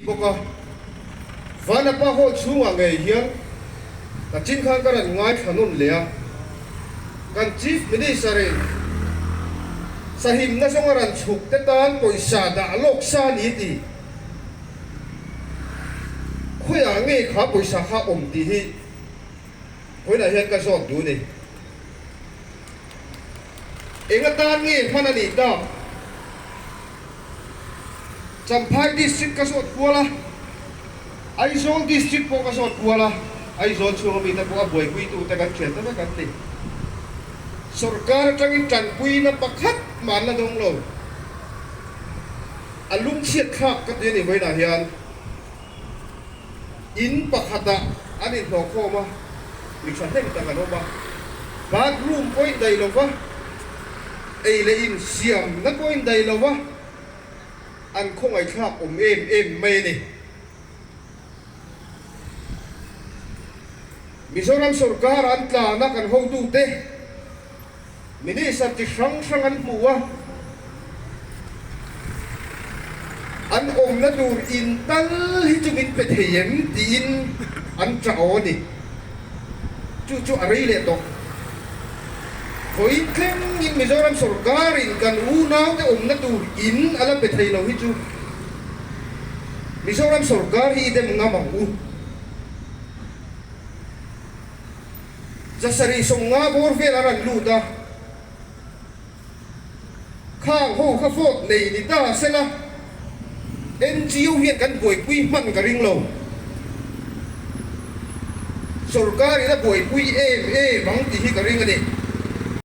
Bawk a, Vanapa Hall chhungah ngei hian ka chin khan ka rawn ngaithla nawn leh a, kan Chief Minister in sahimna zawnga rawn chhuk te tan pawisa dah lawk sa ni ti khawiah nge kha pawisa kha awm tih hi vawiinah hian ka zawt duh ni. Eng atan nge hman a nih tak? Champhai District ka zawt kual a, Aizawl District pawh ka zawt kual a, Aizawl chhunga mite pawh a buaipuitute kan thian ta vek an ti. Sorkar atangin tanpuina pakhat mah an la dawng lo. A lungchhiat thlak ka ti a ni vawiinah hian in pakhatah an inhlawhkhawm a, mi thahnem tak an awm a, bathroom pawh indaih lo va, Ei leh in siamna pawh in daih lo a, an khawngaihthlak awm em em mai a ni. Mizoram sorkar an tlana kan hotute Minister chi hrang hrang an hmu a, an awmna tur in tal hi chu min pe thei em tiin an ṭah aw a ni. Chu chu a rei leh tawh. Vawiin thlengin Mizoram sorkarin kan unaute awmna tur in a la pe thei lo hi chu Mizoram sorkar hi i dem ngam ang u. Zasarih 50 bawr vel a rawn lut a, khang ho kha vote nei ni ta sela NGO hian kan buaipui hman ka ring lo. Sorkarin a buaipui em em ang tih hi ka ring a ni.